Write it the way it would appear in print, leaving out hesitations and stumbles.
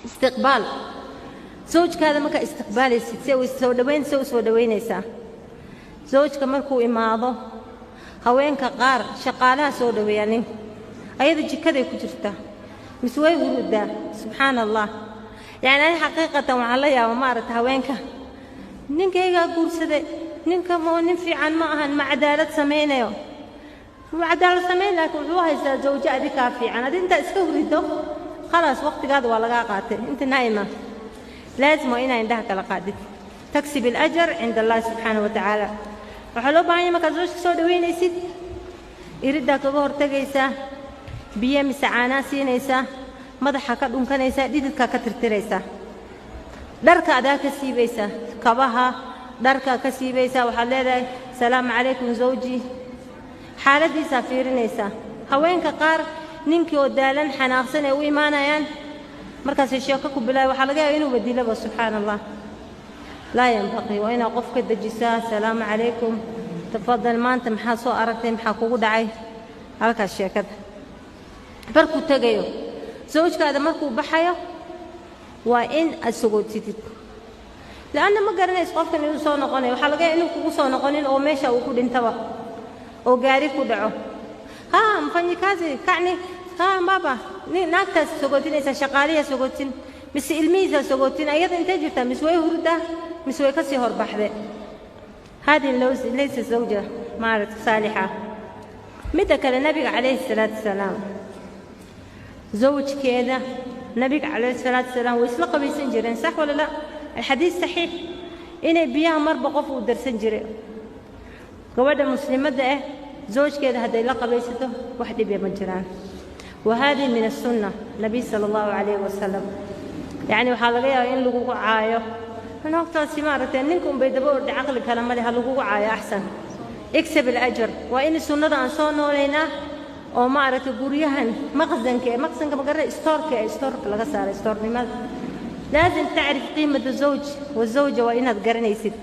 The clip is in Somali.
Istiqbaal zawjkaada markaa istiqbaalaysid, si soo dhowayn, se u soo dhowaynaysaa zawjka markuu imaado? Haweenka qaar shaqaalaha soo dhoweeyaa ninku, ayada jikaday ku jirtaa mise way hurudaa. Subxaana Allah. Yacni ani xaqiiqatan waxaan la yaaba, maaragta, haweenka ninkaygaa guursaday, ninka mo nin fiican ma ahan, ma cadaalad samaynayo. Wuu cadaalad samayn, laakiin wuxuu haystaa zawjo adi kaa fiican. Adi intaa iska hurido, khalaas, waqtigaada waa lagaa qaatay. Inta naa'ima laazim waa inaa indhaha kala qaadid. تكسب الأجر عند الله سبحانه وتعالى. Waxaa loo baahan yahay markaad zawjka soo dhowaynaysid, iriddaa kaga hortegaysaa, biyo mise caanaa siinaysaa, madaxa ka dhunkanaysaa, dhididkaa ka tirtiraysaa, dharka adaa ka siibaysaa, kabaha dharkaa ka siibaysaa. Waxaad leedahay: "Salaamu calaykum zawji." Xaaladdiisaa fiirinaysaa. Haweenka qaar ninkii oo daalan, xanaaqsan ay u imaanayaan, markaasay sheeko ku bilaaya, waxaa laga yaaba inuu badilaba. Subxaana Allah, لا ينبغي. Waa inaad qof ka dejisaa: "Salaamu calaykum, tafadal, maanta maxaa soo aragtay? Maxaa kugu dhacay?" Halkaas sheekada. Markuu tegayo zawjkaada, markuu baxayo, waa in aad sagootidid, li'anna ma garanayso qofkan inuu soo noqonayo. Waxaa laga yaaba inuu kugu soo noqonin oo meesha uu ku dhintaba oo gaari ku dhaco. Ha mfanyikazi kacni ha baba, naagtaas sagootinaysaa, shaqaaliyaa sagootin mise ilmihiisaa sagootin. Ayada intay jirtaa? Mise way hurdaa mise way ka sii horbaxde? هذه ليس زوجة maaragta saalixa. Midda kale, nabiga calayhi salaatu wasalaam zawjkeeda, nabiga calayhi salaatu wasalaam way isla qabaysan jireen, sax wala la? الحديث صحيح inay biyaha marba qof uu darsan jiray. Gabadha muslimadda ah zawjkeeda hadday la qabaysato, wax dhibya ma jiraan. وهذه من السنة نبي صلى الله عليه وسلم. Yacni waxaa laga yaabaa in lagugu caayo naagtaasi, maaragtay, ninka unbay daba orday, caqli kale male. Ha lagugu caayo, axsan, اكسب الأجر. Waa in sunnada aan soo noolaynaa oo, maaragtay, guryahan maqsanka ee maqsanka magara istoorka ee istoorka laga saaray istoornimada. لازم تعرف قيمة الزوج والزوجة. Waa inaad garanaysid.